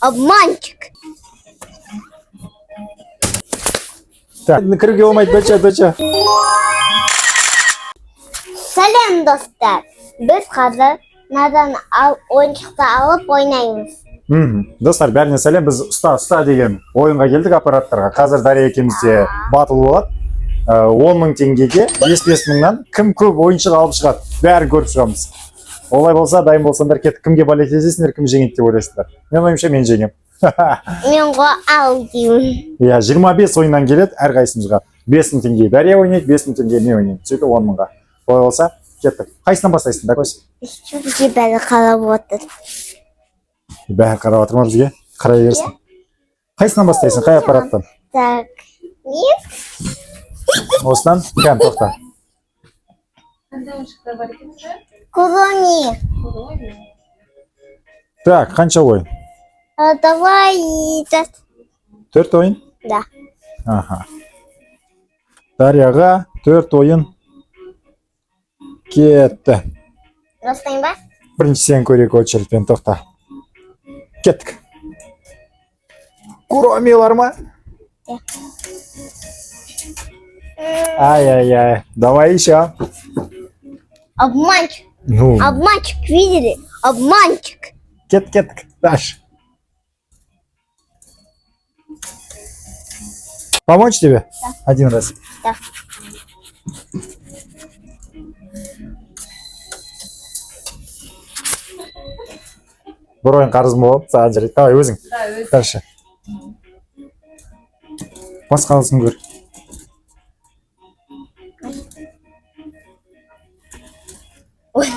Обманщик. Так, кіруге болмайды, доча, доча. Сәлем, достар. Біз қазір мынадан ойыншықты алып ойнаймыз. Достар, бәріне сәлем. Біз ұста ұста деген ойынға келдік, аппараттарға. Қазір Дария екеуміз де батыл болады. 10 мың теңгеге 5-5 мыңнан кім көп ойыншық алып шығады, бәрін көріп шығамыз. Олай болса, дайын болсаңдар, кеттік. Кімге болеть етесіңдер, кім жеңеді деп ойлайсыңдар? Менің ойымша, мен жеңемін. Мен ғой ал деймін. Иә, 25 ойыннан келеді әрқайсымызға. 5 мың теңге Дария ойнайды, 5 мың теңге мен ойнаймын. Сөйтіп 10 мыңға. Олай болса, кеттік. Қайсынан бастайсың, Дакось? Бізге бәрі қарап отыр. Бәрі қарап жатыр ма бізге? Қарай берсін. Қайсынан бастайсың, қай аппараттан? Так, мен Осыдан? Кәм, тоқта. Қандай ойыншықтар бар екен уже? Куроми. Куроми. Так, қанша ойын? А, давай так. Төрт ойын? Да. Аха. Дарияға төрт ойын кетті. Бастайын ба? Бірінші сен көрейік очередьпен, тоқта. Кеттік. Куромилар ма? Иә. Ай-яй-яй. Давай еще. Обманщик. Ну, Обманщик, видели? Обманщик. кет, кеттік. Дальше. Помочь тебе? Да. Один раз. Да. Бір ойын қарызым болады саған, жарайды. Давай өзің. Да, өзі. Дальше. Басқасын көр. Ой.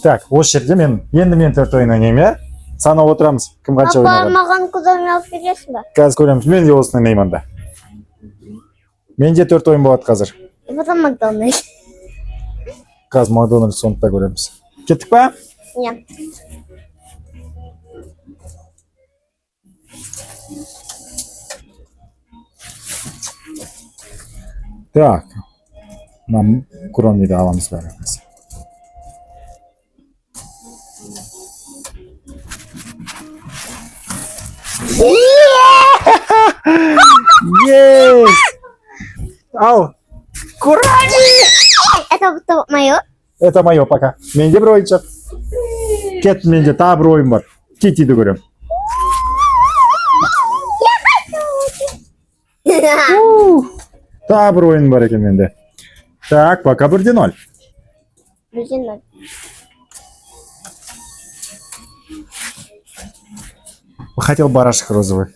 Так, осы жерде мен енді мен төрт ойын ойнаймын, иә? Санап отырамыз, кім қанша Папа, ойнаған. маған Куроми алып бересің ба? Қазір көреміз. Мен де осыны ойнаймын анда. Менде төрт ойын болады қазір. И потом Макдональдс. Қазір Макдональдс соңында көреміз. Кеттік па? Нет. Так. Мына Куромиді аламыз бәріміз. Есть! Ал! Куроми! Это мое? Это мое пока. Менде бір ойыншық. Кет, менде тағы бір ойын бар. Китиді көрем. Тағы бір ойын бар екен менде. Так, пока 1-0. 1-0. Хотел барашек розовый.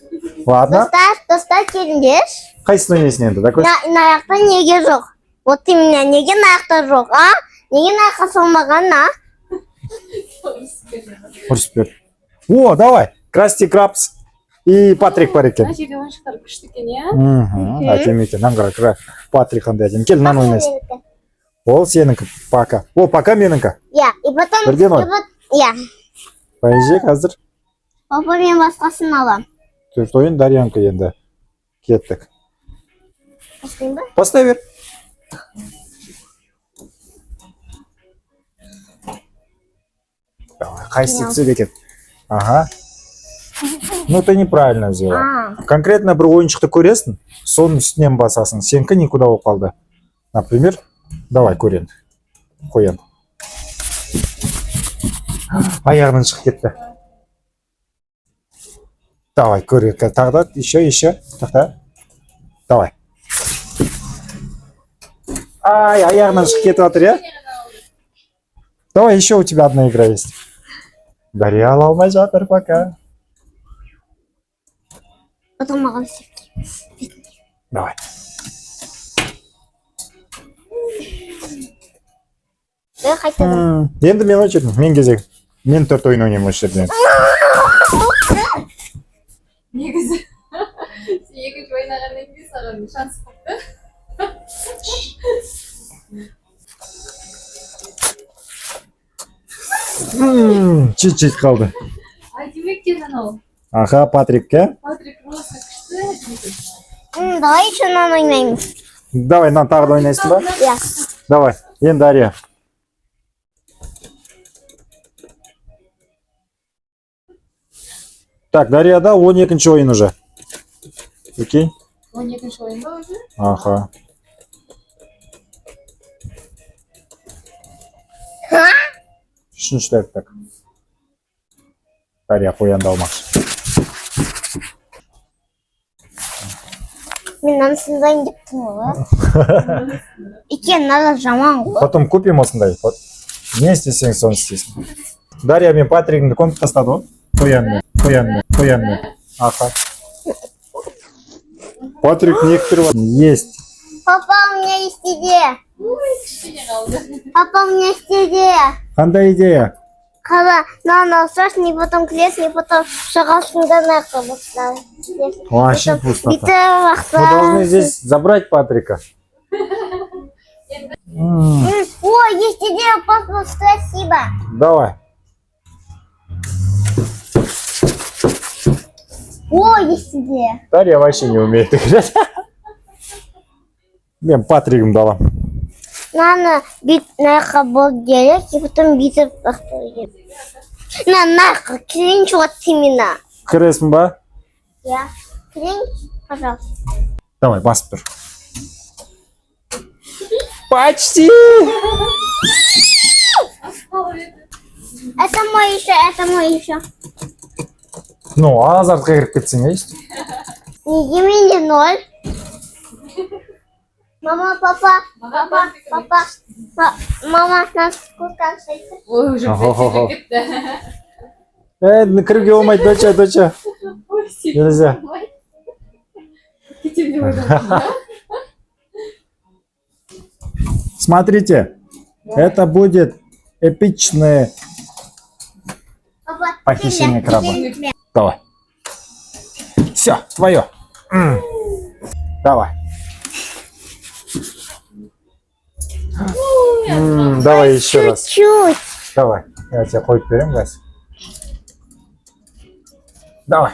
Ладно. Достар, достар, келіңдерші. Қайсысын ойнайсың енді? Дакось? Мына жақта неге жоқ? Вот именно, неге мына жақта жоқ, а? Неге мына жаққа салмаған, а? Ұрысып бер. О, давай. Красти Крабс и Патрик бар екен. Мына жерде ойыншықтар күшті екен, иә? Мхм, әдемі екен. Мынаны қара, қара. Патрик қандай әдемі. Кел, мынаны ойнайсың. Менікі. Ол сенікі, пока. О, пока менікі. Иә, и потом... 1-0. И иә. Подожди, қазір. Папа, мен басқасын алам. Төрт ойын Дарьянікі енді. Кеттік. Бастайын ба? Бастай бер. Давай, қайсысы түседі екен? Ага. Ну, ты неправильно взяла. А, Конкретно бір ойыншықты көресің, соның үстінен басасың. Сенікі никуда болып қалды. Например, давай көрейін. Қоян. Аяғынан шығып кетті. Давай, көрейік. Тағы да, еще, еще. Тоқта. Давай. Ай, аяғынан шығып кетіп жатыр, иә? Давай, еще у тебя одна игра есть. Дарья ала алмай жатыр пока. Потом маған істеп. Давай. Мен қайтадан. Енді мен очередь, мен кезек. Мен төрт ойын ойнаймын осы жерде. Негізі сен екінші ойнағаннан кейін саған шанс көп та. Чуть-чуть қалды. Әдемі екен анау. Аха, Патрик, иә? Патрик Роса күшті әдемі екен. Давай еще мынаны ойнаймыз. Давай, мынаны тағы да ойнайсың ба? Иә. Давай, енді Дарья. Так, Дарияда 12 ойын уже. Прикинь? 12-ойын ба уже? Аха. Үшінші тәртіп. Дария қоянды алмақшы. Мен мынаны сындайын деп тұрмын ғой. Екен мынада жаман ғой. Потом купим осындай. Вот. Не істесең, соны істейсің. Дарья мен Патригімді көміп тастады ғой. Қоянмен, қоянмен, қоянмен. Аха. Патрик некоторого есть. Папа, у меня есть идея. Ой, кішкене қалды. Папа, у меня есть идея. Қандай идея? Қара, мынаны алсаң, не потом кіресің, не потом шығасың да мына жаққа бастап. Вообще пустота. Бүйтіп Мы должны бақсаң. здесь забрать Патрика. О, есть идея, папа, спасибо. Давай. О, есть идея. Дарья вообще не умеет играть. Мен Патригімді аламын. Мынаны бүйтіп мына жаққа болып керек, и потом бүйтіп лақтыру керек. На, мына жаққа кірейінші, вот именно. Кіресің ба? Я. Кірейінші, пожалуйста. Давай, басып тұр. Почти! Қалып еді. Это мой еще, это мой еще. Ну, азартқа кіріп кетсең, есть? Неге менде ноль? Мама, папа, Маған папа, Патрик папа, мама, нас сколько остается? Ой, уже Охо-хо-хо. кетті. Кіруге болмайды, доча, доча. Ой, сен Нельзя. болмайды. Кетемін деп ойладым. Смотрите, это будет эпичное Папа, похищение тебя, краба. тебя. Давай. Все, твое. Давай. Давай еще раз. Чуть-чуть. Давай. Я тебе қойып беремін қазір. Давай.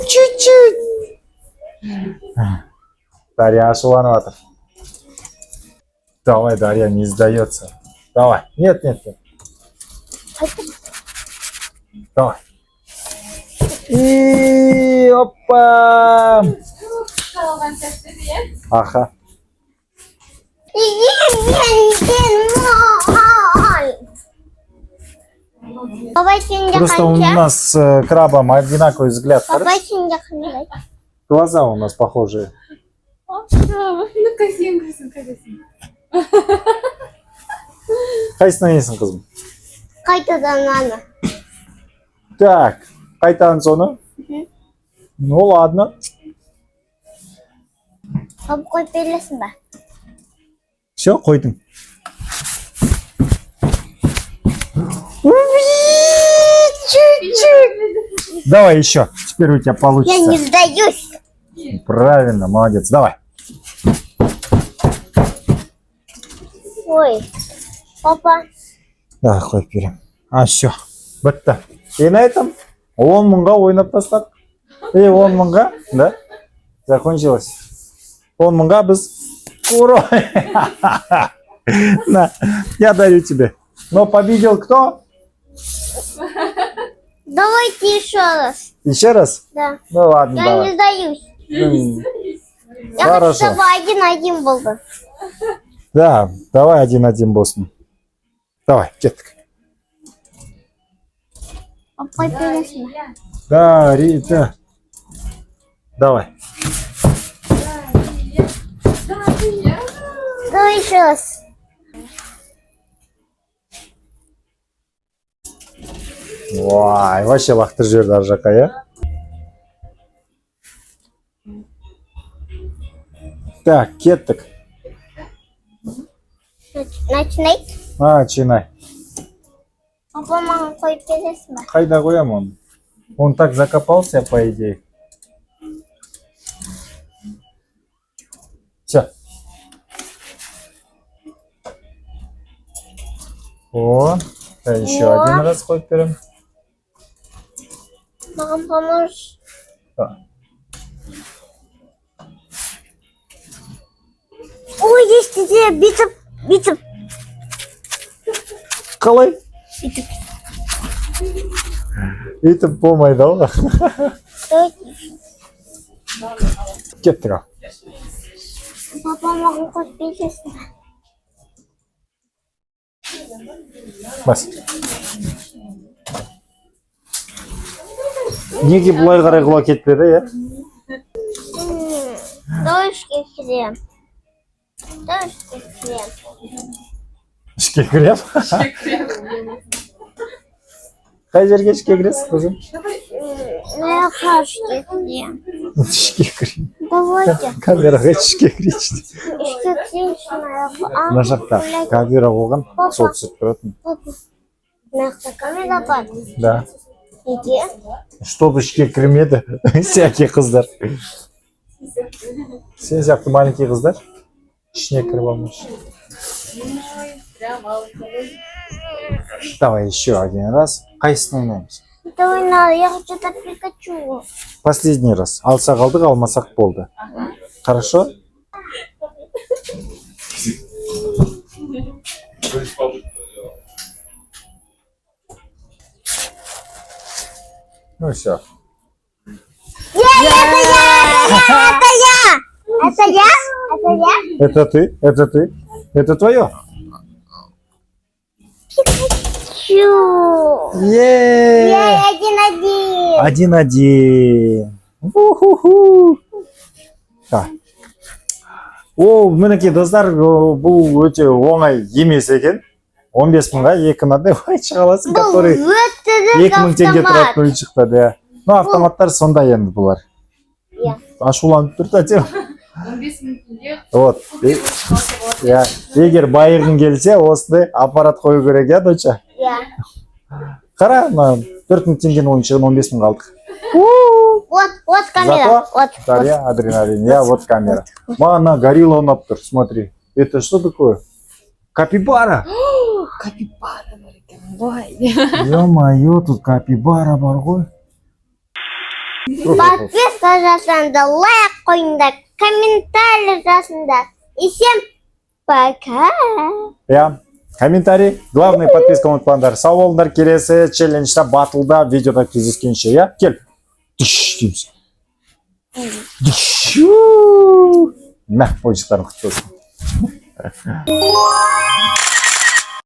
Чуть-чуть. Дарья ашуланып жатыр. Давай, Дарья, не сдается. Давай. Нет, нет, нет. Давай. И опа! Қалған сәтте де, иә? Аха. Неге менде ноль? Папа, сенде Просто у қанша? нас с крабом одинаковый взгляд. Папа, Хорошо? сенде қандай? Глаза у нас похожие. Ну-ка, сен көзің қайдасың? Қайсысына несің, қызым? Қайтадан аны. Так, қайтадан соны. Ну ладно. Папа, қойып бересің ба? Все, қойдың. Чуть-чуть. Давай еще. Теперь у тебя Я получится. не сдаюсь. Правильно, молодец. Давай. Ой, папа. Да, қойып беремін. А, все. Бітті. И на этом 10 мыңға ойнап тастадық. И 10 мыңға, да? Закончилось. 10 мыңға біз. Ура! На, я дарю тебе. Но победил кто? Давайте еще раз. Еще раз? Да. Ну ладно, Я давай. не сдаюсь. Я хочу, Хорошо. чтобы один-один был бы. Да, давай один-один болсын. Давай, кеттік. Папа, қойып бересің ба? Да, Рита. Давай. Дарья. Давай еще раз. Вай, вообще лақтырып жіберді ар жаққа, иә? Так, кеттік. Начинай. Начинай. Папа, маған қойып бересің ба? Қайда қоямын оны? Он так закопался, по идее. Все. О, да, еще О. один раз қойып беремін. Маған поможешь? Да. Ой, есть идея, бицеп, бицеп. Қалай? Өйтіп. Өйтіп болмайды ау. Давайте. Кеттік, ал. Папа, маған қосып бересің. Бас. Неге былай қарай құлап кетпеді, иә? Давай ішке кірем. Давай ішке кірем. Ішке кірем. Қай жерге ішке кіресіз, қызым? Мына жаққа ішке кірем. Ішке кірейін. Давайте. Камераға ішке кірейінші. Ішке кірейінші мына жаққа. А, Мына жақта камера болған, сол түсіріп тұратын. Папа. Мына жақта камера бар. Да. Неге? Чтобы ішке кірмеді всякие қыздар. Сен сияқты маленький қыздар ішіне кіріп алмашы. Прям алып ғой. Давай еще один раз. Қайсысын ойнаймыз? Давай на, я хочу на Пикачу. Последний раз. Алсақ алдық, алмасақ болды. Хорошо? Ну все. Это я! Это я? Это я? Это ты, это ты, это твое. Пикачу. Е! Я 1-1. 1-1. Уху-ху. Так. О, мінекей, достар, о, бұл өте оңай емес екен. 15 мыңға екі мынандай ойыншық аласың, Бұл который өтірік 2000 теңге автомат. тұратын ойыншықтар, иә. Ну, автоматтар сондай енді бұлар. Иә. Ашуланып тұр тәтем. 15 000 теңге. Вот. Алса болады. Иә, егер байығың келсе, осындай аппарат қою керек, иә, доча? Иә. Қара, мына 4000 теңгенің ойыншығын 15 мыңға алдық. Вот, вот камера. Зато Вот, вот. Дарья, адреналин. Я вот камера. Маған мына горилла ұнап тұр, смотри. Это что такое? Капибара. Капибара бар екен ғой. Ё-моё, тут капибара бар ғой. Подписка жасаңдар, лайк қойыңдар, комментарий жазыңдар. И всем пока. Иә, комментарий, главный подписка ұмытпаңдар. Сау болыңдар, келесі челленджда, батылда, видеода кездескенше, иә? Кел. Дыш дейміз. Дыш. Мә, ойыншықтарың құтты болсын.